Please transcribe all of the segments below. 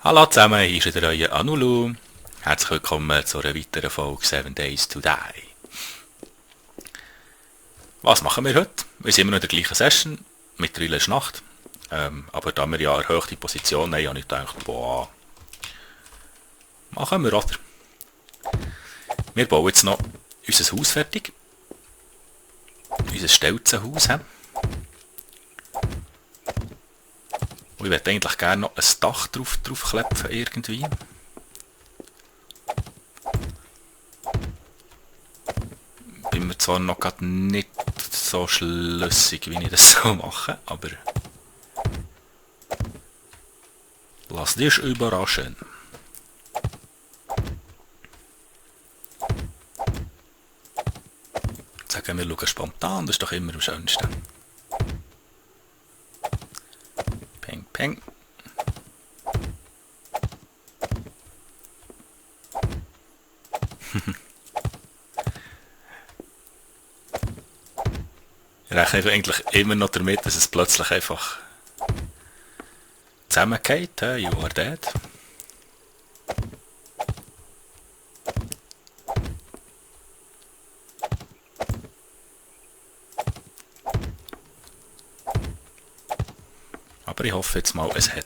Hallo zusammen, hier ist wieder euer Anulu. Herzlich willkommen zu einer weiteren Folge 7 Days to Die. Was machen wir heute? Wir sind immer noch in der gleichen Session. Mittlerweile ist Nacht. Aber da wir ja eine erhöhte Position haben, habe ich gedacht, boah, machen wir, oder? Wir bauen jetzt noch unser Haus fertig. Unser Stelzenhaus. Und ich würde eigentlich gerne noch ein Dach drauf klepfen irgendwie. Bin mir zwar noch gerade nicht so schlüssig, wie ich das so mache, aber lass dich überraschen. Sagen wir schauen spontan, das ist doch immer am schönsten. Peng, peng. Ich rechne eigentlich immer noch damit, dass es plötzlich einfach zusammengeht. You are dead. Aber ich hoffe jetzt mal, es hat.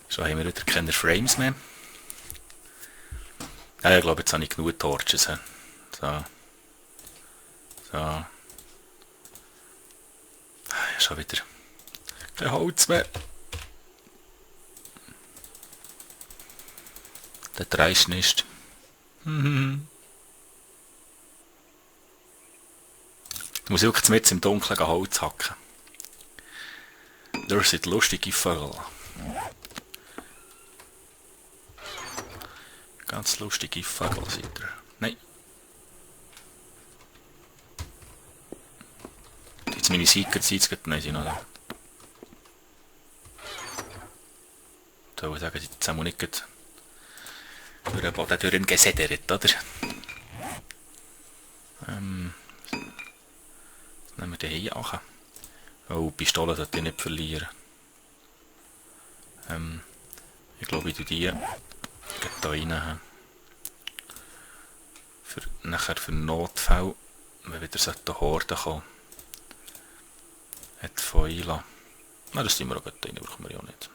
So haben wir wieder keine Frames mehr. Ja, ich glaube, jetzt habe ich genug Torches. So. So. Schon wieder kein Holz mehr. Der dreist nicht. Ich muss wirklich mitten im Dunkeln Holz hacken. Da sind lustige Vögel. Ganz lustige Vögel sind da. Nein. Jetzt meine Secret Seeds geht nicht noch da. So, ich sage, jetzt haben wir nicht durch den Boden durchgesedert, oder? Nehmen wir den hier an. Oh, die Pistole sollte ich nicht verlieren. Ich glaube, ich tue die hier rein. Nachher für Notfall, wenn wieder die Horde kommen. Hat Feuer. Nein, das tun wir auch gut rein, brauchen wir ja nicht.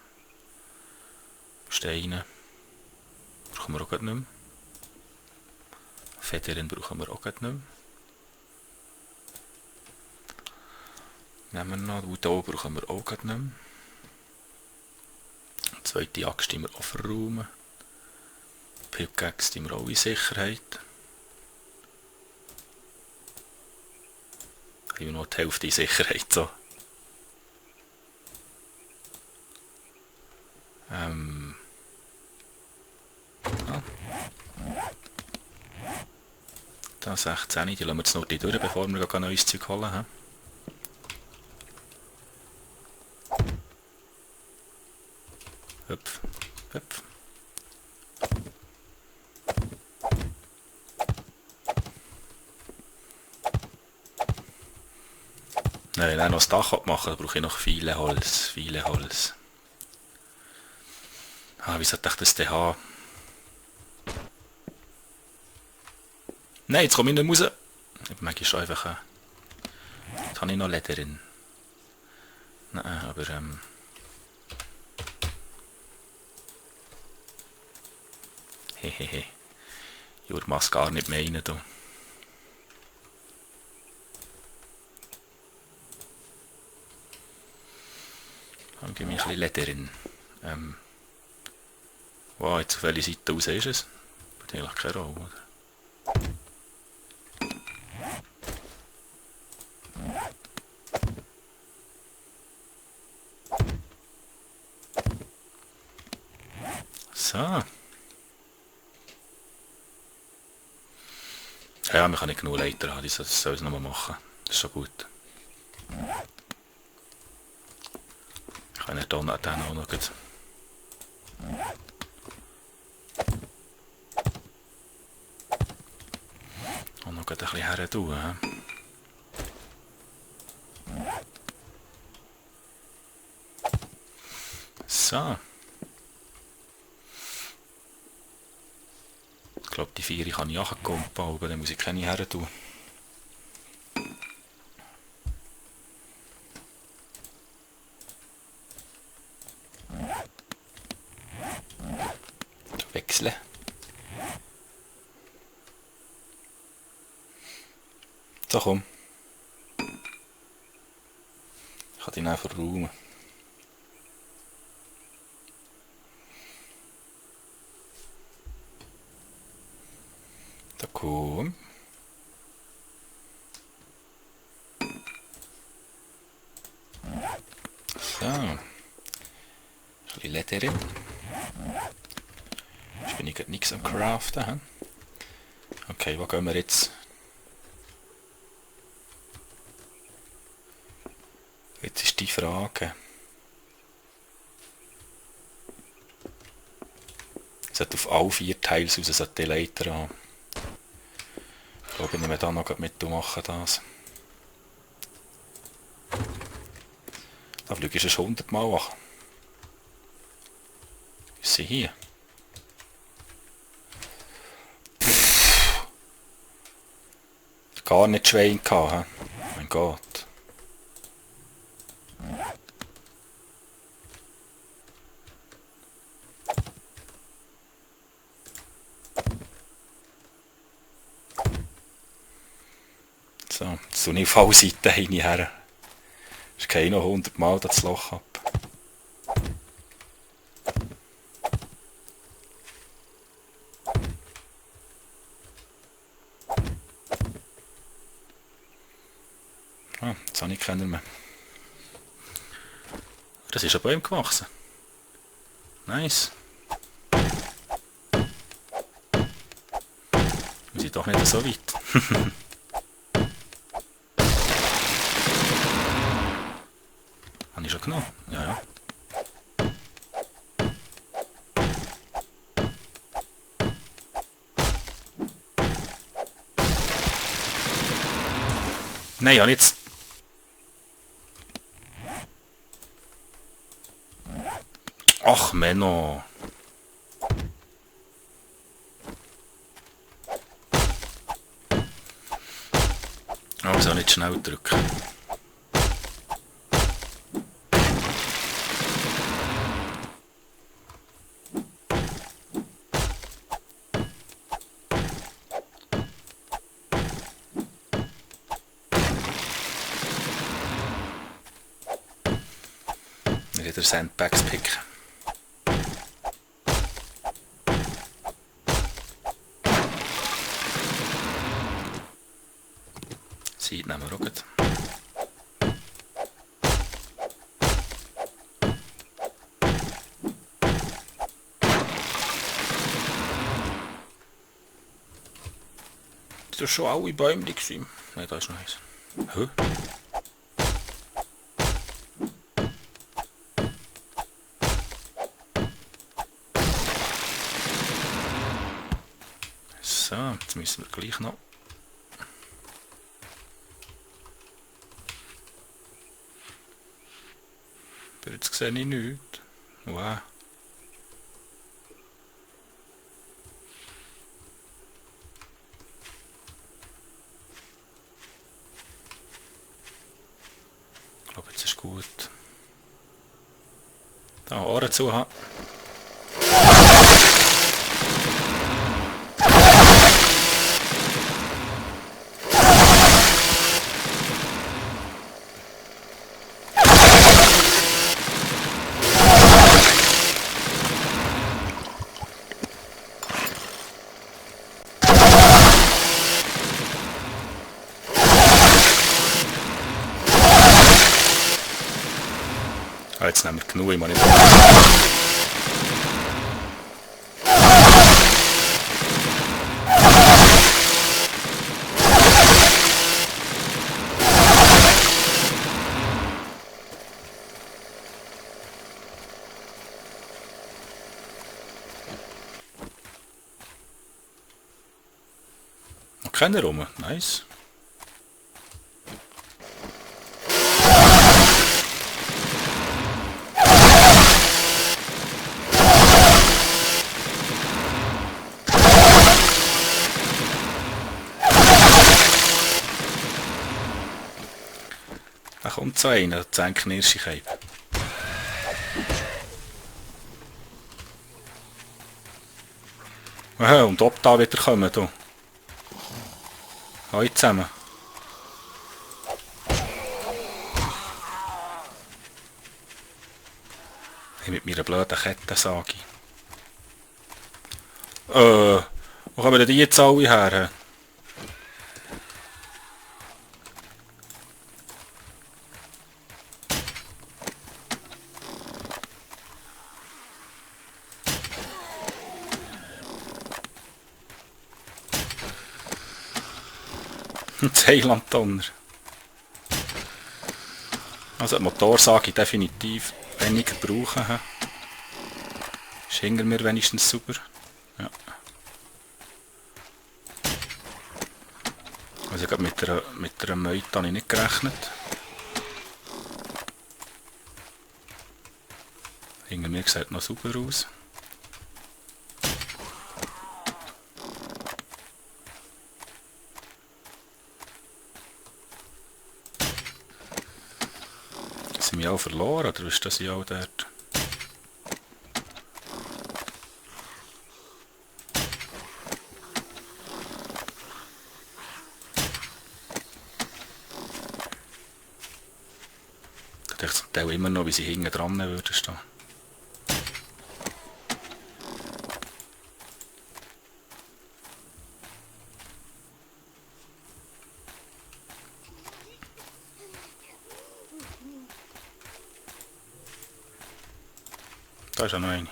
Steine brauchen wir auch nicht mehr. Federn brauchen wir auch nicht mehr. Nehmen wir noch, die hier brauchen wir auch nicht mehr. Die zweite Axt wir auch verräumen. Pickaxe sind wir auch in Sicherheit. Ich habe noch die Hälfte in Sicherheit. So. Da 16, die lassen wir jetzt noch durch, bevor wir ein neues Zeug holen. He? Hüpf, hüpf. Wenn ich noch das Dach machen will, brauche ich noch viele Holz. Wie sollte ich das denn haben? Nein, jetzt komme ich nicht raus. Ich mag schon einfach... Jetzt habe ich noch Leder drin. Nein, aber... Hehehe. Ich würde es gar nicht mehr rein tun. Dann gebe ich ein bisschen Leder drin. Wow, jetzt auf welche Seite raus ist es? Hat eigentlich keine Rolle, oder? So. Ja, wir können nicht genug Leiter haben, das soll es nochmal machen. Das ist schon gut. Ich kann nicht hier noch auch noch gut. Und noch ein bisschen her tun. So. Ich glaube, die 4 kann ich nachkommen, aber dann muss ich keine her tun. Wechseln. So, komm. Ich kann den einfach räumen. Da komm. So. Ein bisschen Leder drin. Jetzt bin ich gerade nichts am Craften. Okay, wo gehen wir jetzt? Jetzt ist die Frage. Es sollte auf alle 4 Teils raus, sollte die Leiter haben. Ich glaube, ich nehme da noch mitmachen das. Da fliege ich schon 100 Mal an. Ist sie hier? Gar nicht Schwein gehabt, he? Mein Gott. So, jetzt tue ich auf alle Seiten hinher. Ich gehe noch 100 Mal das Loch ab. Ah, jetzt habe ich keinen mehr. Das ist ein Baum gewachsen. Nice. Wir sind doch nicht so weit. Habe ich schon genommen? Ja, ja. Nein, ja, jetzt. Ach, Menno. Also nicht schnell drücken. Wieder Sandbags picken. Seid nehmen wir auch gut. Das ist schon alle Bäume gewesen. Nein, da ist noch eins. Hä? So, jetzt müssen wir gleich noch. Aber jetzt sehe ich nichts. Wow. Ich glaube, jetzt ist gut. Da Ohren zu haben. Jetzt nehmen wir genug, ich muss nicht. Noch keiner rum, nice. kommt so einer, 10 Knirschigkeit. Aha, und ob da wieder kommen, du. Alle zusammen. Ich mit meiner blöden Kettensage. Wo kommen denn die jetzt alle her? Das Heilanddonner. Also die Motorsage definitiv weniger brauchen. Ist hinter mir wenigstens super. Ja. Also ich glaube mit einer Meute habe ich nicht gerechnet. Hinter mir sieht noch super aus. Sind wir auch verloren, oder ist das ja auch dort? Ich denke zum Teil immer noch, wie sie hinten dran würden stehen. Da ist ja noch eine.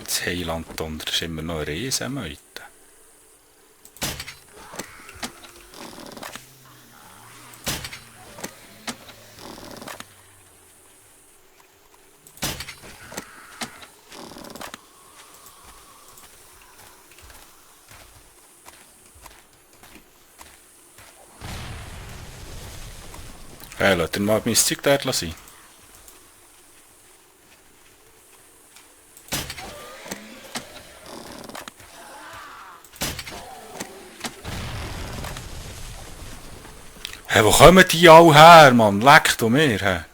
Das Heilanddonner ist immer noch eine Riesenmeute. Hey, lasst ihr mal mein Zeug dort sein. Hey, wo kommen die alle her, Mann? Leck du mir, hey.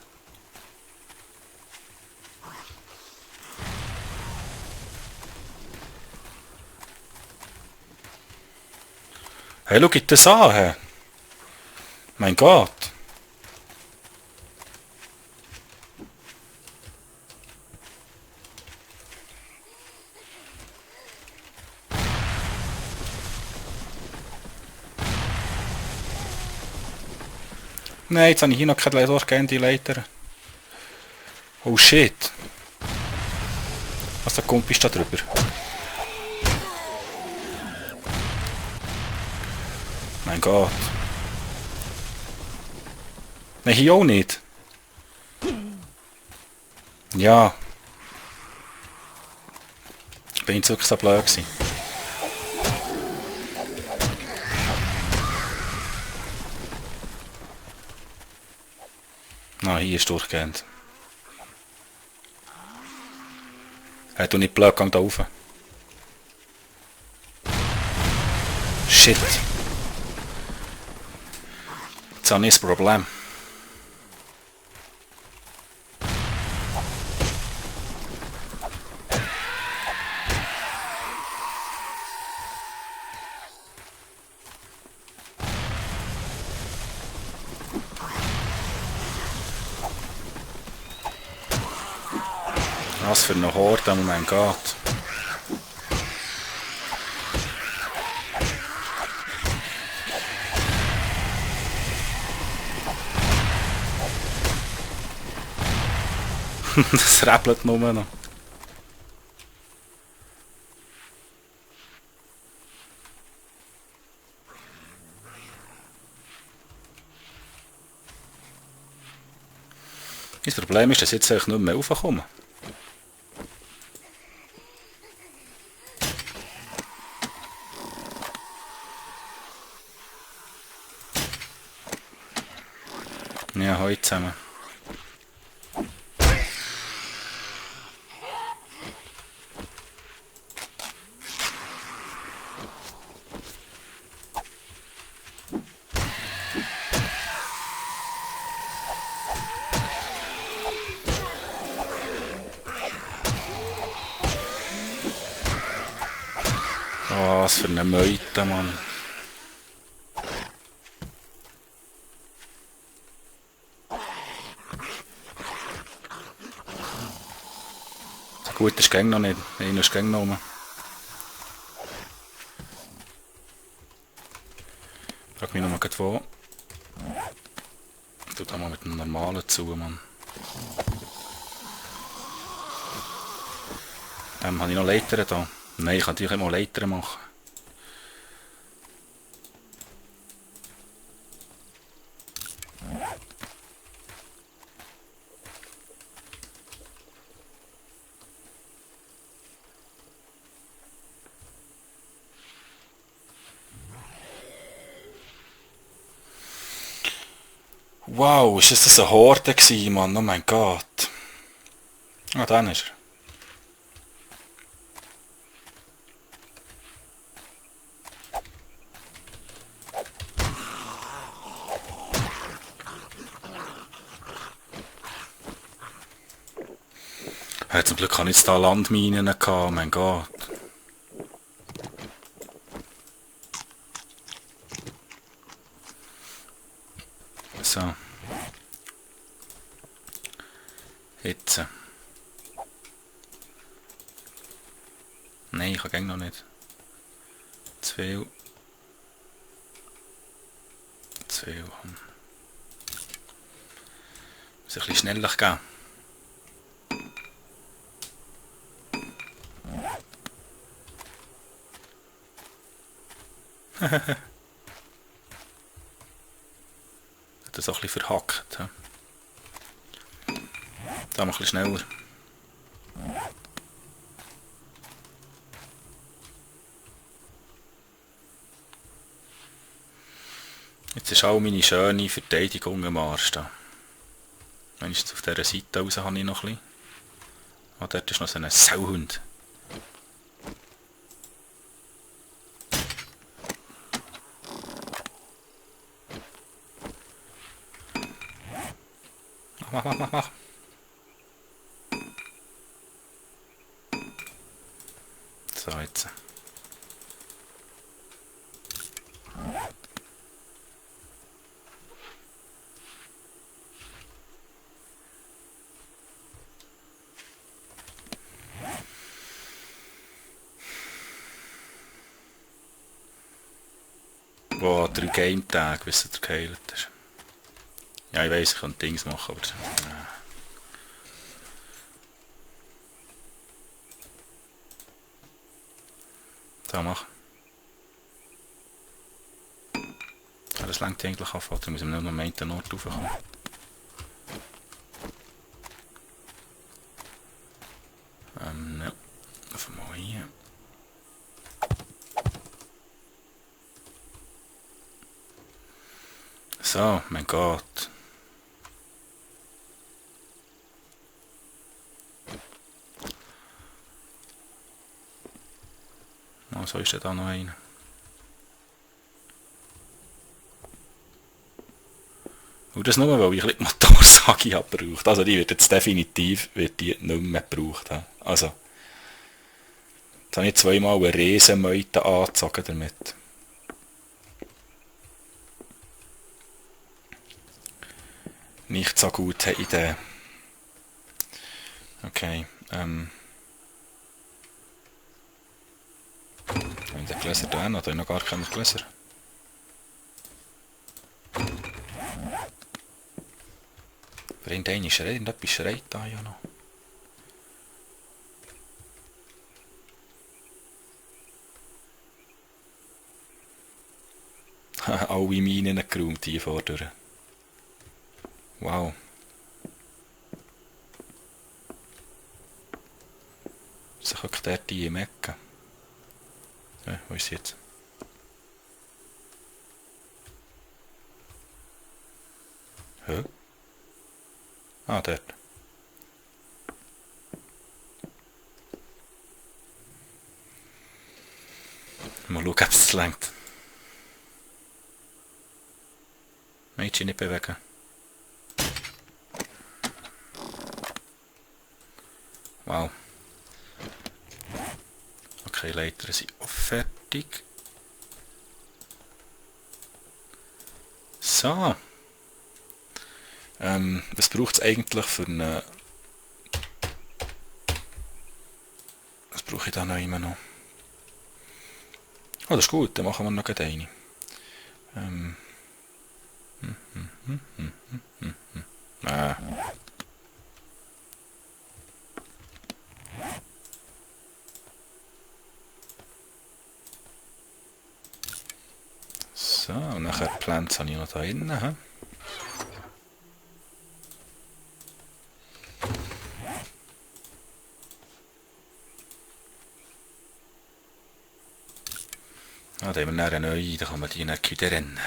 Hey, schau das an, hey. Mein Gott. Nein, jetzt habe ich hier noch keine durchgehende Leiter. Oh shit. Was, da kommt bist da drüber? Mein Gott. Nein, hier auch nicht. Ja. Ich bin jetzt wirklich so blöd gewesen. Na, hier ist durchgehend. Hey, du nicht blöd, gang da rauf. Shit. Jetzt habe ich ein Problem. Was für eine Horde, oh mein Gott. Das rappelt nur noch. Das Problem ist, dass ich jetzt nicht mehr raufkomme. Ja, heute zusammen. Was für eine Meute, Mann. So gut ist Gang noch nicht. Einer ist Gang noch rum. Frag mich nochmal wo. Tu da mal mit dem normalen zu, Mann. Habe ich noch Leiter da? Nein, ich kann natürlich immer Leiter machen. Wow, ist das eine Horde gewesen, Mann? Oh mein Gott. Ah, dann ist er. Ja, zum Glück habe ich jetzt da Landminen gehabt, oh mein Gott. So. Jetzt. Nein, ich kann noch nicht. Zu viel. Zu viel. Muss ein bisschen schneller gehen. Hat das auch ein bisschen verhackt. He? Da mal ein bisschen schneller. Jetzt ist auch meine schöne Verteidigung am Arsch da. Wenigstens auf dieser Seite raus habe ich noch ein bisschen. Ah, dort ist noch so ein Sauhund. Mach. So, jetzt. Boah, 3 Game-Tage, bis er geheilt ist. Ja, ich weiss, ich kann Dings machen, aber... Da, mach. Ja, das lenkt eigentlich auf, ich muss nur noch am einen Ort raufkommen. Ja. Einfach mal hier. So, mein Gott. Oh, so ist da noch einer. Und das nur, weil ich die Motorsage habe gebraucht. Also die wird jetzt definitiv nicht mehr gebraucht. Also, jetzt habe ich zweimal eine Riesenmeute angezogen damit. Nicht so gute Idee. Okay, Habe ich den Gläser da noch? Da habe ich noch gar keine Gläser. Aber irgendetwas schreit da ja noch. Alle Minen geräumt hier vordurch. Wow. Sie hockt dort in die Ecke. Ja, wo ist sie jetzt? Hä? Ah, dort. Mal schauen, ob es lenkt. Mädchen nicht bewegen. Wow. Okay, Leiter sind auch fertig. So. Was braucht es eigentlich für eine... Was brauche ich da noch immer noch? Oh, das ist gut, dann machen wir noch gleich eine. So, und nachher die Pflanze habe ich noch da innen. He? Ah, da haben wir eine neue, da kann man die nicht wieder rennen.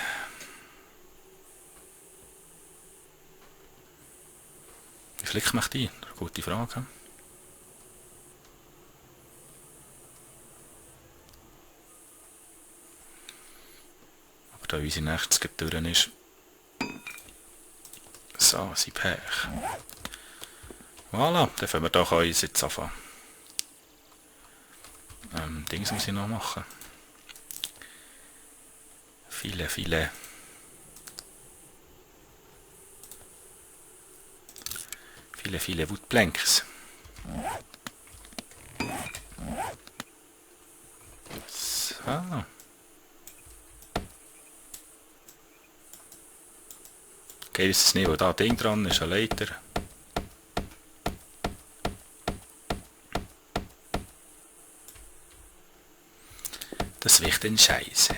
Wie flickt mich die? Das ist eine gute Frage. Aber da unsere nächste durch ist. So, sie Pech. Voilà, dann können wir da uns jetzt anfangen. Dings muss ich noch machen. Viele. Viele Woodplanks. So. Geil ist es nicht, wo da ein Ding dran ist, eine Leiter. Das wird ein Scheiße.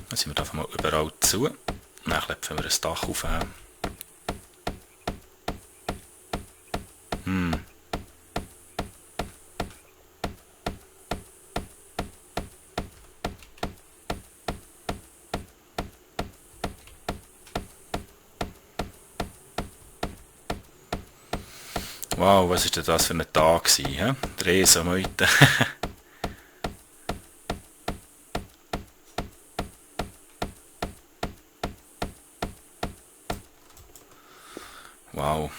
Dann sind wir einfach mal überall zu. Dann klepfen wir ein Dach auf. Wow, was war denn das für ein Tag gewesen, he? Der Esameute. Wow.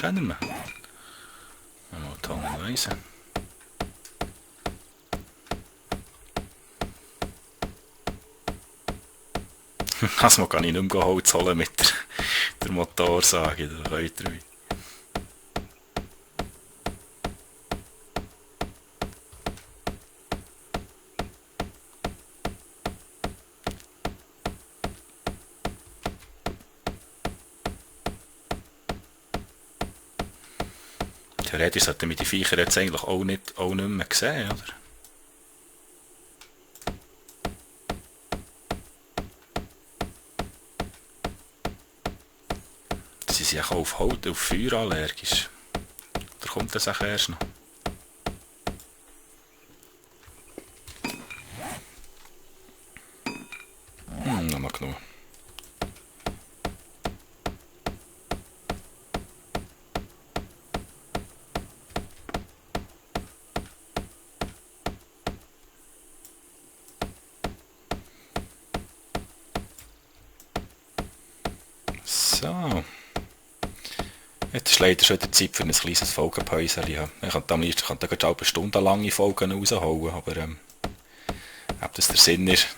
Kennen wir. Mal die Hand weisen. Also kann ich nicht mehr Holz holen mit der Motorsage. Da könnt ihr. Theoretisch sollten wir die Viecher jetzt eigentlich auch nicht mehr sehen, oder? Sie sind auch auf Holz, auf Feuer allergisch. Da kommt das auch erst noch. Nochmal genug. So. Jetzt ist leider schon die Zeit für ein kleines Folgenpäuschen. Ich könnte am liebsten eine stundenlange Folgen rausholen, aber ob das der Sinn ist,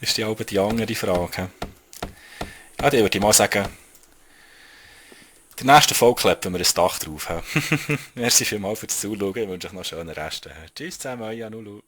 ist die andere Frage. Ja, dann würde ich mal sagen, in der nächsten Folge kleppen wir ein Dach drauf. Merci vielmals fürs Zuschauen, ich wünsche euch noch einen schönen Rest. Tschüss zusammen, euer Nulu.